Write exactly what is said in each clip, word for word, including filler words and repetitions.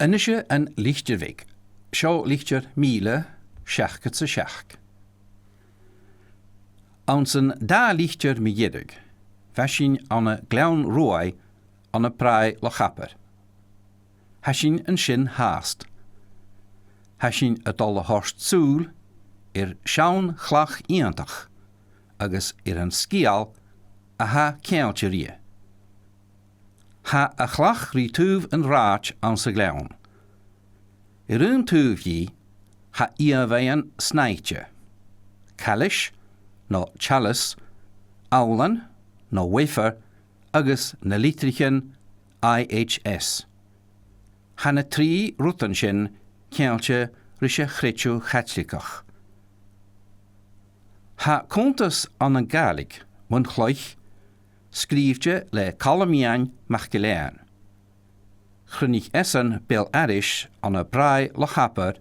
A-nis An Litir Bheag. Seo litir mìle seachdad 's a seachd. Anns an dà litir mu dheireadh, bha sinn ann an Gleann Ruaidh ann am Bràigh Loch Abar. Tha sinn an sin fhathast. Tha sinn a' dol a thoirt sùil air seann chlach iongantach agus air an sgeul a tha ceangailte rithe. Tha a' chlach ri taobh an rathaid anns a' ghleann. Air aon taobh dhith, tha ìomhaighean snaighte, cailis no chalice, abhlan no wafer agus na litrichean I H S. Tha na trì rudan sin ceangailte ris a' chreideamh Chaitligeach. Tha cunntas ann an Gàidhlig mun chloich sgrìobhte le Calum Iain MacGill-Eain. Chruinnich esan beul-aithris ann am Bràigh Loch Abar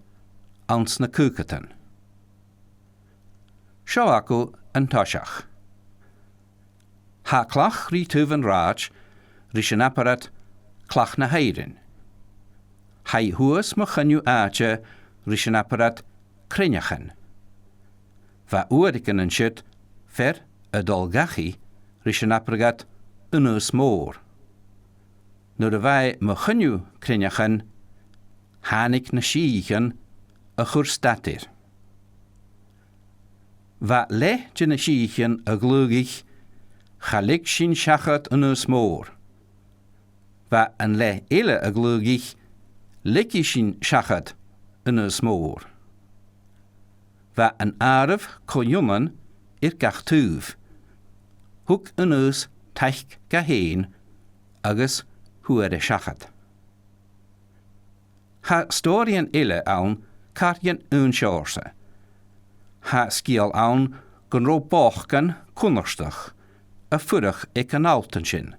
anns na caogadan. Seo agaibh an toiseach. Tha clach ri taobh an rathaid ris an abair iad Clach na h-Aifrinn. Tha i shuas mu choinneamh àite ris an abair iad Cruithneachan. Bha uaireigin an siud fear a' dol dhachaigh ris an abradh iad Aonghas Mòr. Nuair a bha e mu choinneamh Cruithneachan, thàinig na sìthichean a chur stad air. Bha leth de na sìthichean a ghlaodhaich, "Cha leig sinn seachad Aonghas Mòr." Bha an leth eile a ghlaodhaich, "Leigidh sinn seachad Aonghas Mòr." Bha an àireamh co-ionann air gach taobh. Thug Aonghas taic dha fhèin agus fhuair e seachad. Tha stòiridhean eile ann car dhen aon seòrsa. Tha sgeul ann gun robh bòcan cunnartach a' fuireach aig an allt an sin.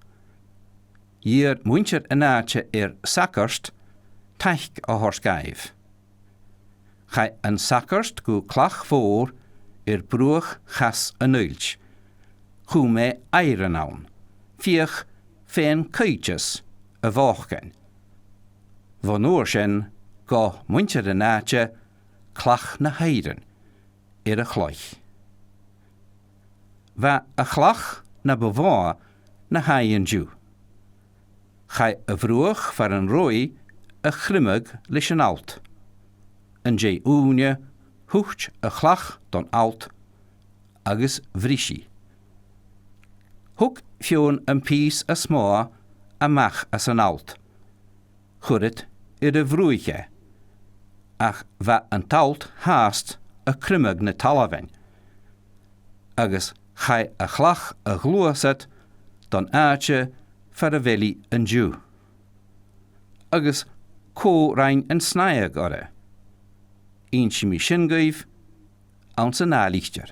Dh'iarr muinntir an àite air sagart taic a thoirt dhaibh. Chaidh an sagart gu clach mhòr air bruach Chas an Uillt. Chùm e aifreann ann, feuch faighinn cuidhteas a' bhòcain. Bhon uair sin, ghabh muinntir an àite Clach na h-Aifrinn air a' chloich. Bha a' chlach na bu mhotha na tha i an-diugh. Chaidh a' bhruach far an robh i a chriomadh leis an allt. An dèidh ùine, thuit a' chlach don allt agus bhris i. Thug feadhainn am pìos as motha a-mach às an allt. Chuir iad air a' bhruaich e, ach bha an t-allt fhathast a' criomadh na talmhainn, agus chaidh a' chlach a ghluasad don àite far a bheil i an-diugh. Agus cò rinn an snàthadh oirre? Innsidh mi sin dhuibh anns an ath litir.